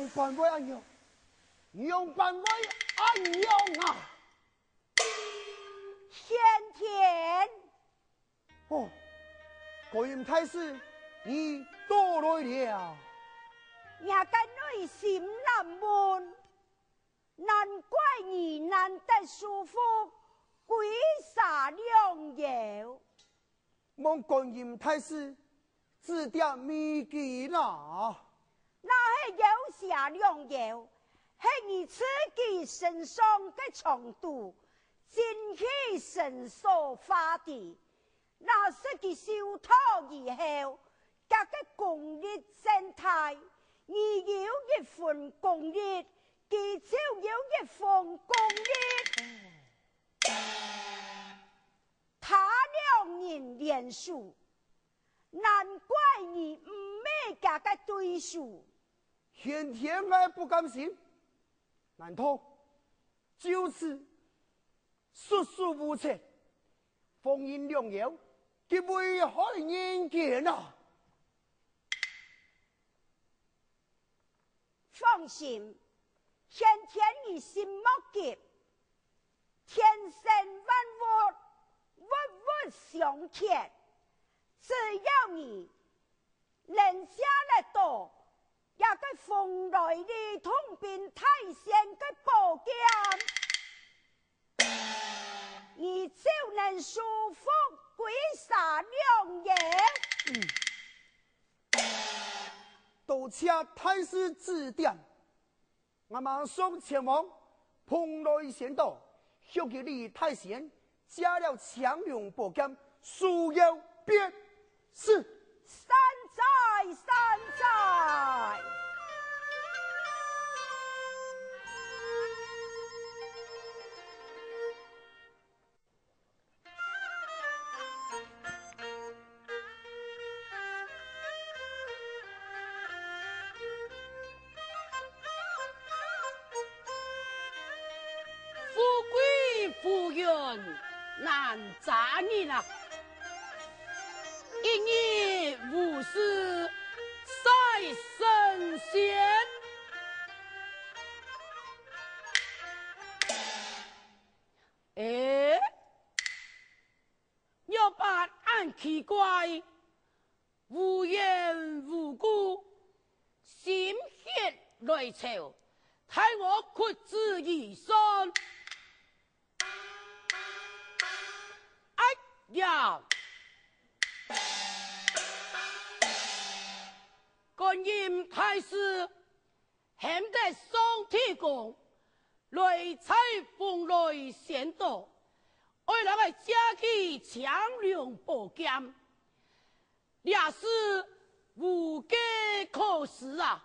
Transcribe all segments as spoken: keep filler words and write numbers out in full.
仰般會恁樣？仰般會恁樣啊？玄天！哦，觀音大士，你到來了。若个內心難懋，難怪你難得舒服，歸儕良友。 望觀音大士指點迷津啊！若係有儕良友，係你自己身上个長度，真係神所化地。若失去修道以後，佢个功力增大，你有一分功力，佢就有一分功力。 他兩人聯手，難怪你毋係佢个對手。玄天，𠊎不甘心，難道就此束手無策，放任良友佢危害人間啊？ 放心，玄天你心莫急，天生萬物，物物相剋，只要你能借得到這个蓬萊里通兵大仙个寶劍， 你就能收服歸儕良友。嗯。多謝大士指點，𠊎馬上前往蓬萊仙島，向佢李大仙借了青龍寶劍，收妖便 是。善哉，善哉。富貴浮雲難遮日啊， 一日無事曬神仙。欸，仰般恁奇怪，無緣無故，心血來潮，待我屈指一算， 哎呀！觀音大士，喊得上帝公，來在蓬萊仙島，愛人來借佢青龍寶劍，這事無計可施啊！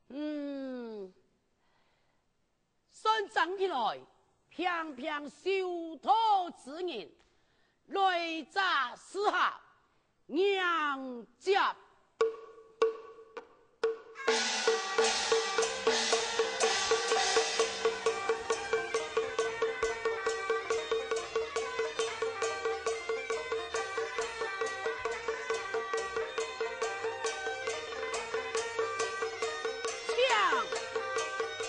嗯， 算正起來，平平修道之人，來者是客，迎接。 請。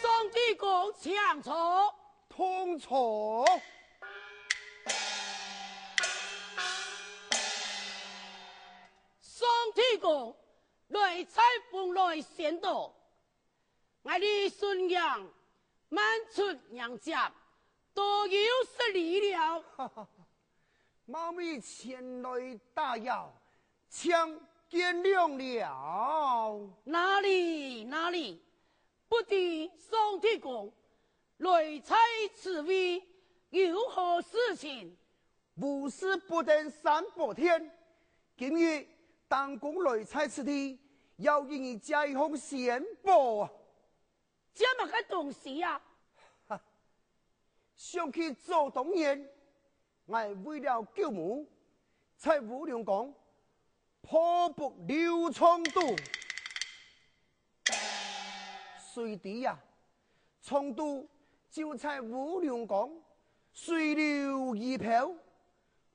上帝公請坐。同坐。上帝公，來在蓬萊仙島， 𠊎李信陽，慢出迎接，多有失禮了。冒昧前來打擾，請見諒了。哪裡，哪裡，不知上帝公，來在此位有何事情？ 無事不登三寶殿。今日當公來在此地，要與你借一項仙寶啊。借麼个東西啊？哈，想起早當年，𠊎為了救母，在烏龍崗破腹流長肚。 誰知啊，長肚就在烏龍崗水流魚漂，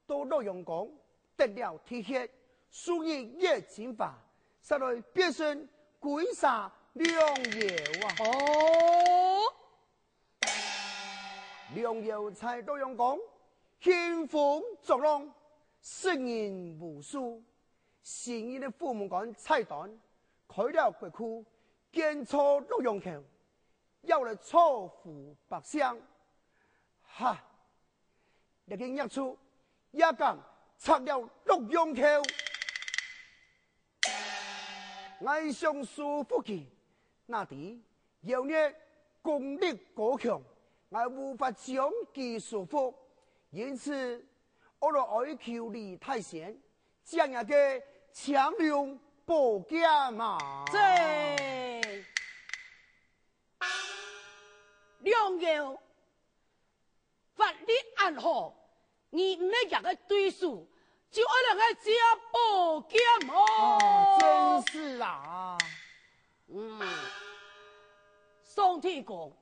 到洛陽宮，得了滴血，屬於月經花，煞來變身鬼煞良友啊！哦，良友在洛陽宮興風作浪，食人無數。新任个府門官蔡端開了國庫，建造洛陽橋，要來造福百姓。哈！這個孽畜也敢拆了洛陽橋！𠊎想收服佢，哪知妖孽功力高強，𠊎無法將佢收服，因此，我來哀求李太仙，借𠊎个青龍寶劍啊！這，良友，法力恁好，你毋係佢个對手，就愛來𠊎借寶劍哦！啊，真是啊！嗯，上天公，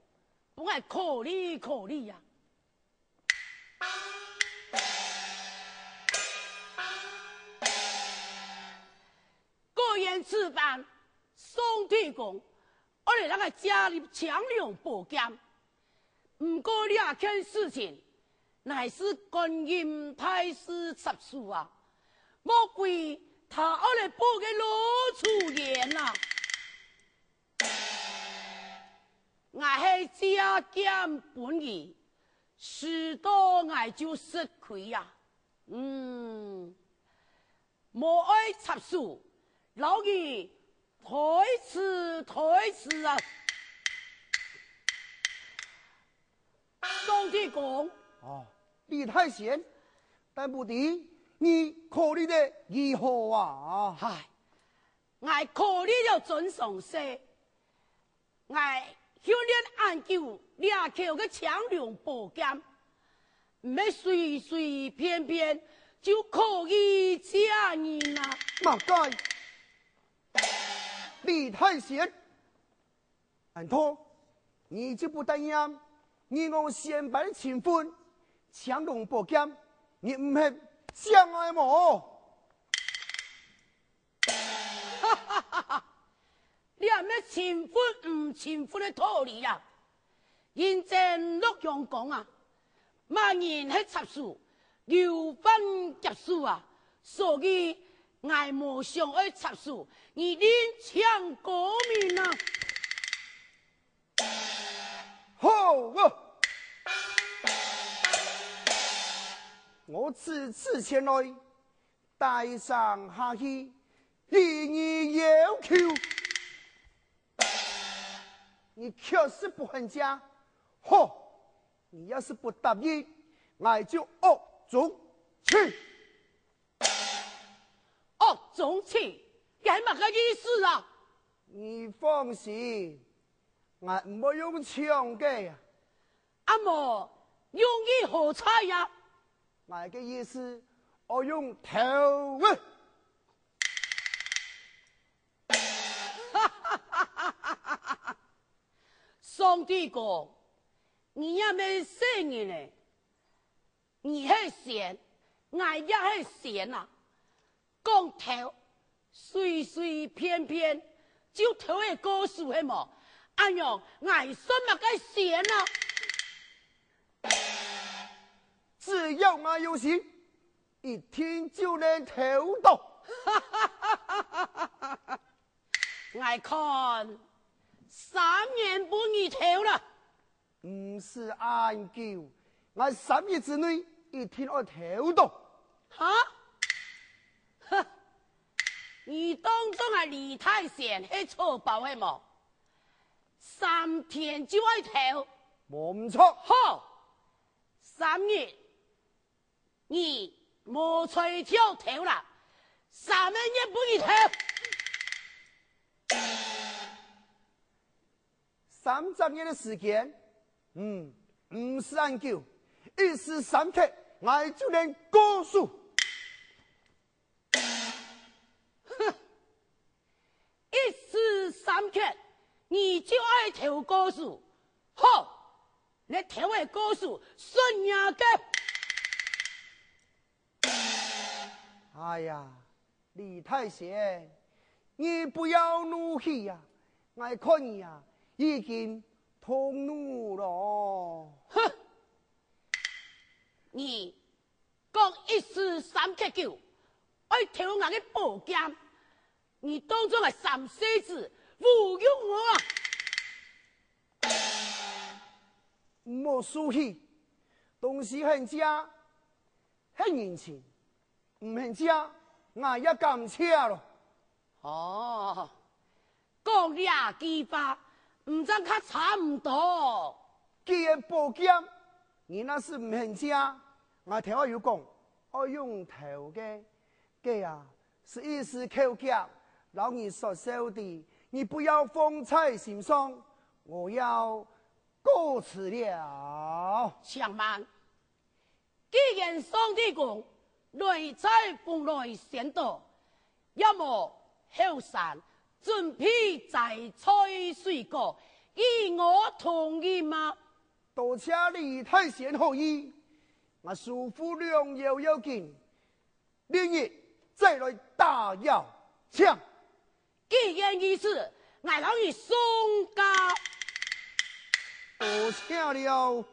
分𠊎考慮考慮啊！ 果然此番，上天公，愛來摎𠊎借粒青龍寶劍。毋過這件事情，乃是觀音大士插手啊，莫非佢愛來報个老鼠冤啊！𠊎係借劍分佢，輸到𠊎就食虧啊！嗯， 無愛插手，摎你推辭推辭啊！上天公，哦，李太仙，但不知你考慮得如何啊？唉，𠊎考慮了真詳細。 𠊎訓練恁久這口个青龍寶劍，毋係隨隨便便就可以借人啊！麼个？李太仙，恁樣，你就不擔心你我先輩个情分，青龍寶劍，你毋肯借𠊎無？ 這毋係情分毋情分个道理啊！認真洛陽宮啊，麼人係插手，有犯劫數啊！所以𠊎無想愛插手，你另請高明啊！好啊！我此次前來， 大聲下氣，向你要求，你確實不肯借。好，你要是不答應，𠊎就惡中取。惡中取，這係麼个意思啊？你放心，𠊎毋會用搶个啊。 啊無，用意何在呀？𠊎个意思，愛用偷个。上天公，你也毋係細人仔，你係仙，𠊎也係仙啊！ 講偷，隨隨便便就偷仔過手係無？恁樣，𠊎算麼个仙啊？只要𠊎有心，一定就能偷到。𠊎看，三年分你偷啦。 毋使恁久，𠊎三日之內一定愛偷到。哈？哼！你當作𠊎李太仙係草包係無？三天就愛偷。無毋著。好，三日 你無才調偷啦，三個月分你偷。三隻月个時間，嗯，毋使恁久，一時三刻，𠊎就能過手。哼！ 一時三刻，你就愛偷過手。好，你偷仔過手，算你个！哎呀，李大仙，你不要怒氣呀，𠊎看你啊，已經動怒了。哼！你講一時三刻久，愛偷𠊎个寶劍，你當作𠊎三歲子，侮辱我啊！莫受氣，東西還價， 係人情，毋肯借，𠊎也敢借咯。哦，講這句話，毋正較差毋多。既然寶劍，你若係毋肯借，𠊎頭下有講，愛用偷个，該啊，係一時口急，摎你說笑的，你不要放在心上，我要告辭了。且慢， 既然上帝講，來者逢來先到，也無後生，準備齋菜水果，你我同意嗎？多謝李大仙好意，𠊎收付良藥要緊，另日再來打擾，請。 既然如此，𠊎摎你送家。多謝了。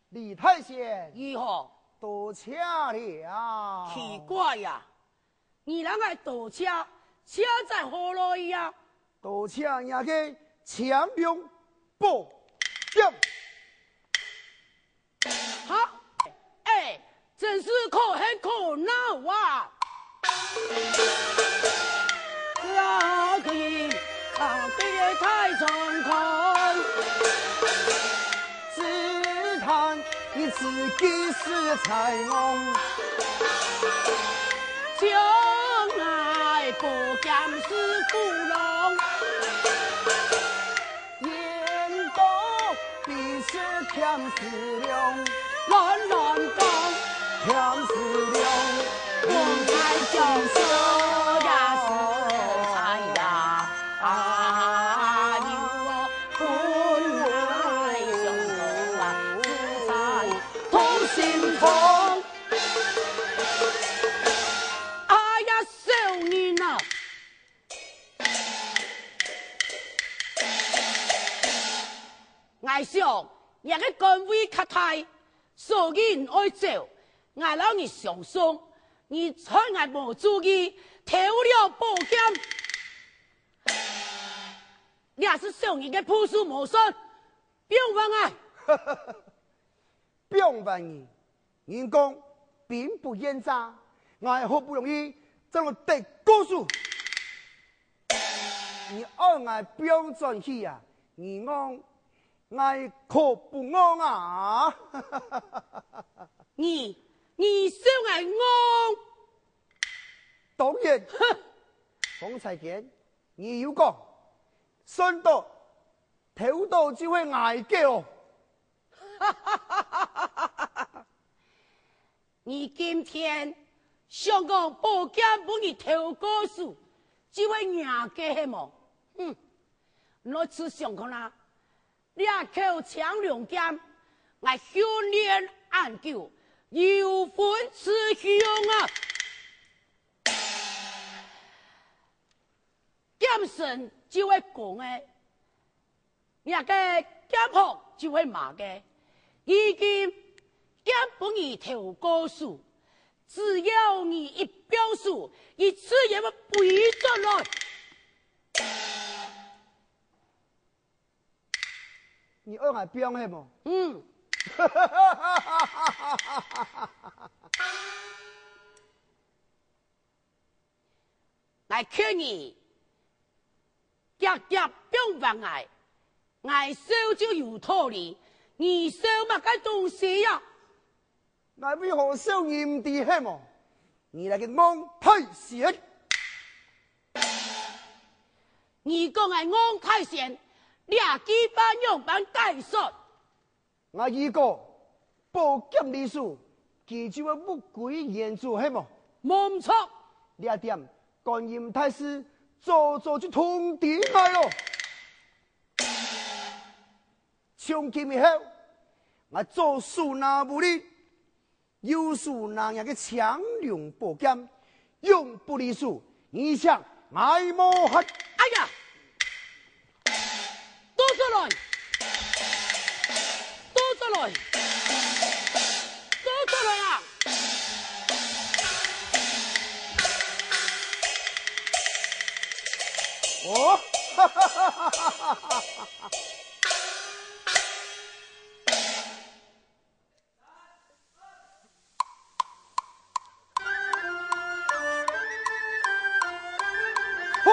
李大仙，如何？多謝了。奇怪呀，你摎𠊎多謝，謝在何來呀？多謝若个青龍寶劍。 哈？哎，真是可恨可惱啊！那个大太长看，只叹你自己是才能，将来不敢是苦lòng。 言多必失添思量，乱乱讲，添思量，我在想说呀，是才呀，哎呦，本来想说啊，是才痛心痛。哎呀，小人啊！ 𠊎想，若个官位較大，所以毋愛走。𠊎摎你相送，你趁𠊎無注意，偷了寶劍。這係小人个本事無算，放還𠊎！放還你！ 人講兵不厭詐，𠊎好不容易正來得高手，你愛𠊎放轉去啊？你戇，𠊎可不戇啊！你，你笑𠊎戇？當然，哼！方才間你有講，算到偷到就係𠊎个哦！ 你今天想講寶劍分你偷過手，就係若个係無？哼！你試想看啊，這口青龍劍，𠊎訓練恁久，有分自雄啊！劍身就係公个， 若个劍殼就係嫲个，已經劍分你偷過手，只要你一放手，佢自然會飛轉來。你愛𠊎放係無？嗯。 𠊎勸你，遽遽放還𠊎，𠊎笑就有道理，你笑麼个東西呀？ 𠊎為何笑你毋知係無？你這个戇太仙！你講𠊎戇太仙，這句話仰般解說？ 𠊎如果寶劍離手，佢就會物歸原主，係無？無毋著。這點，觀音大士早早就通知𠊎囉。從今以後，𠊎左手拿武力，右手拿若个青龍寶劍， 永不離手，你想𠊎無法？哎呀！倒轉來！倒轉來！倒轉來啊！哦！吼！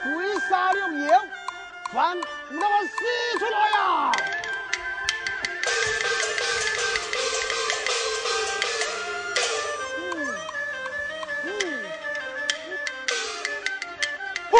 鬼蛇良友，還毋摎𠊎使出來啊！嗯，嗯。吼！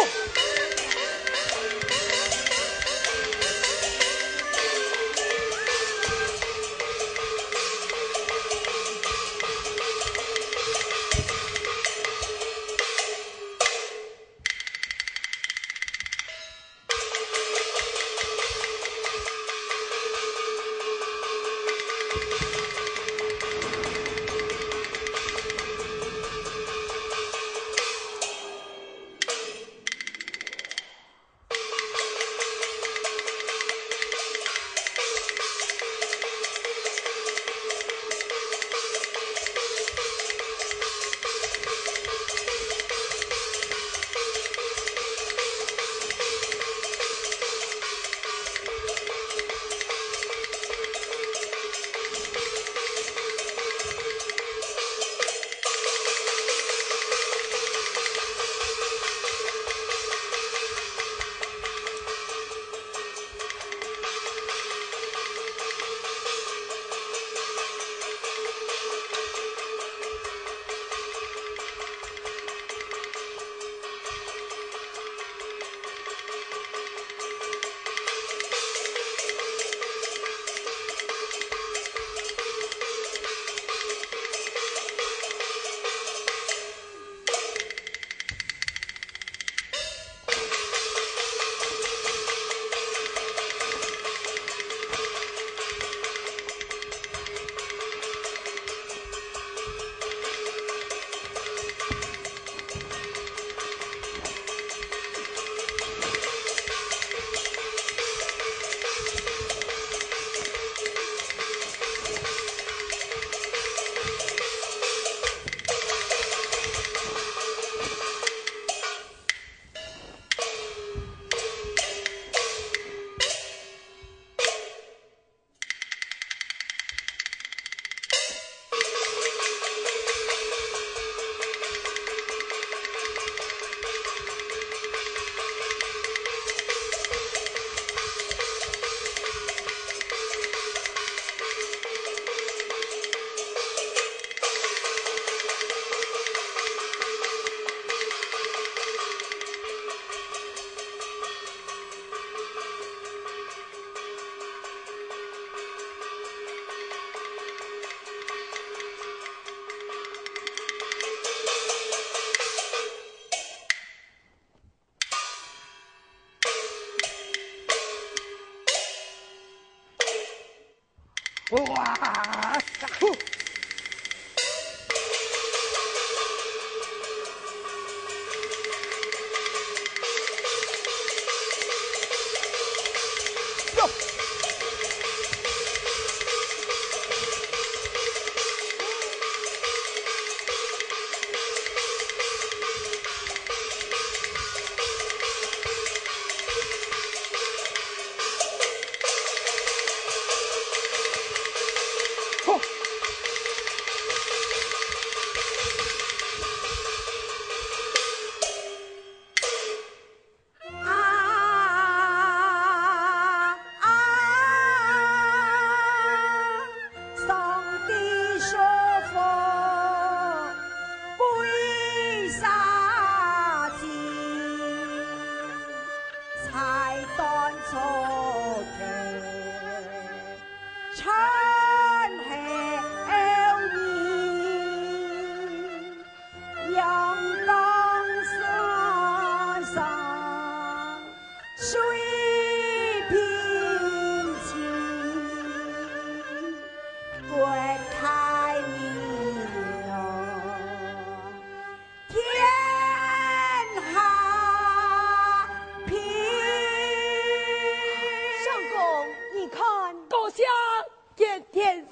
哇！呼！哟！见天